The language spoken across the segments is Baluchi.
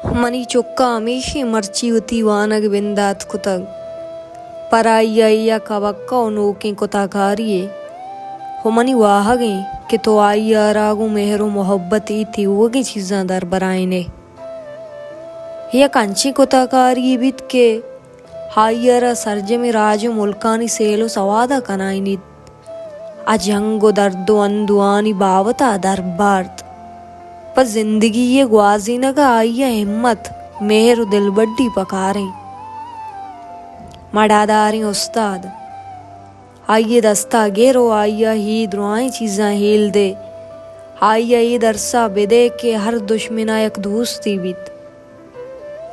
منی چک ءَ ہمیشیں مرچی وتی وانگ بندات کتگ، پر آئی ءَ یک ہبکہ ءُ نوکیں کتاکاری یے۔ ءُ منی واہگ ایں کہ تو آئی ءَ را گوں مہر ءُ محبت ءِ تیوگیں چیزاں دربرائین ئے۔ یک انچیں کتاکاری یے بیت کہ آئی ءَ را سرجمیں راج ءُ ملکانی سیل ءُ سواد ءَ کنائینیت، ءُ جنگ ءُ درد ءُ اندوہانی بابت ءَ دربارت۔ پہ زندگی ءِ گوازینگ ءَ آئی ءَ ہمت، مہر ءُ دلبڈی پکار ایں۔ مڑاداریں استاد، آئی ءِ دست ءَ گر ءُ آئی ءَ اے درائیں چیزاں ہیل دے۔ آئی ءَ اے درس ءَ بدئے کہ ہر دشمن ءَ یک دوستے بیت۔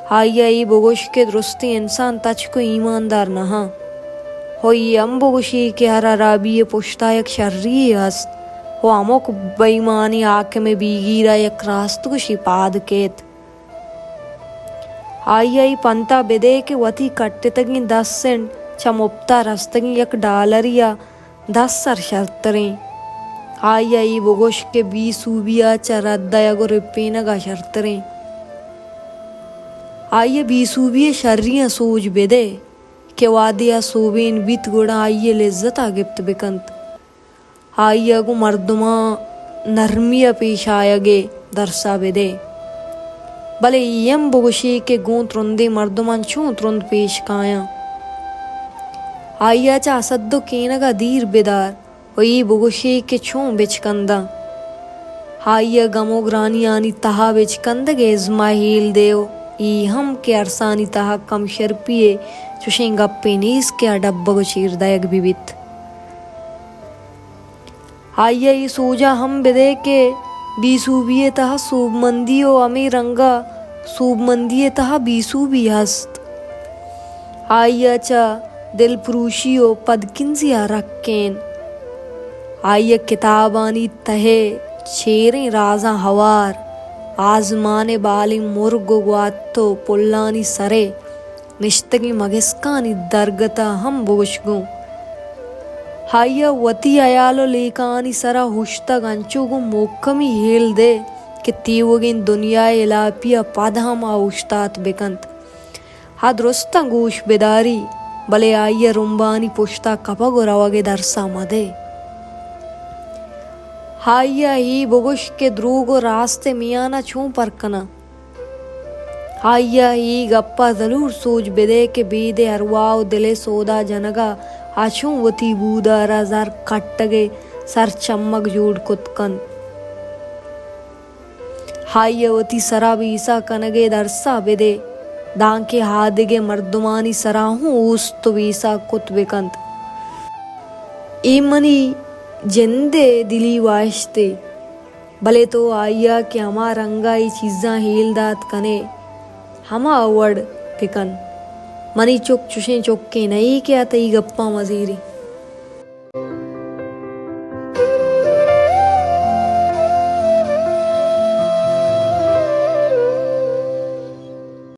آئی ءَ اے بگوش کہ درستیں انسان تچک ءُ ایماندار نہ اَنت۔ ءُ اے ہم بگوشی کہ ہر ہرابی ءِ پشت ءَ یک شری یے ہست ءُ ہمک بے ایمانیں حاکم ءِ بیگیر ءَ یک راستگوشے پاد کیت۔ آئی ءَ اے پنت ءَ بدئے کہ وتی کٹتگیں دس سنٹ چہ مپت ءَ رستگیں یک ڈالرے ءَ دس سر شرتریں۔ آئی ءَ اے بگوش کہ بے سوبی ءَ چہ رد دئیگ ءُ رپینگ ءَ شرتریں۔ آئی ءَ بے سوبی ءِ شریاں سوج بدئے کہ وہدے آ سوبین بیت گڑا آئی ءِ لذت ءَ گپت بکنت۔ آئی ءَ گوں مردماں نرمی ءَ پیش آیگ ءِ درس ءَ بدئے۔ بلے اے ہم بگوشے کہ گوں ترندیں مردماں چوں ترند پیش کایاں۔ آئی ءَ چہ حسد ءُ کینگ ءَ دیر بدار ءُ اے بگوشے کہ چوں بچکنداں۔ آئی ءَ گم ءُ گرانیانی تہا بچکندگ ءِ ازم ءَ ہیل دئے ءُ اے ہم کہ ارسانی تہا کم شرپی ءِ چشیں گپے نیست کہ آ ڈبگ ءُ چیر دئیگ بہ بیت۔ آئی ءَ اے سوج ءَ ہم بدئے کہ بے سوبی ءِ تہا سوبمندی ءُ ہمے رنگ ءَ سوبمندی ءِ تہا بے سوبی ہست۔ آئی ءَ چہ دلپروشی ءُ پدکنزی ءَ رکین۔ آئی ءَ کتابانی تہ ءِ چیریں رازاں ہوار، آزمان ءِ بالیں مرگ ءُ گوات ءُ پلانی سر ءَ نشتگیں مگسکانی درگت ءَ ہم بگوش گوں۔ آئی ءَ وتی ہیال ءُ لیکہانی سرا اوشتگ انچو گوں مھکمی ہیل دئے کہ تیوگیں دنیا ءِ ہلاپی ءَ پد ہم آ اوشتات بکنت۔ آ درستاں گوش بداری، بلے آئی ءَ رمبانی پشتا کپگ ءُ روگ ءِ درس ءَ مدئے۔ آئی ءَ اے بگوش کہ دروگ ءُ راست ءِ میان ءَ چون پرک کناں۔ آئی ءَ اے گپ ءَ زلور سوج بدئے کہ بید ءِ ارواہ ءُ دل ءِ سودا جنگ ءَ آ چون وتی بود ءَ را زر کٹگ ءِ سرچمگ جوڑ کت کنت۔ آئی ءَ وتی سرا بیسہ کنگ ءِ درس ءَ بدئے، دانکہ آدگہ مردمانی سرا ہوں اوست ءُ بیسہ کت بکنت۔ اے منی جند ءِ دلی واہشتے۔ بلے تو آئی ءَ کہ ہما رنگ ءَ اے چیزاں ہیل دات کن ئے، ہما وڑ بکن۔ منی چک چشیں چکے نہ ایں کہ آ تئی گپاں مزیری۔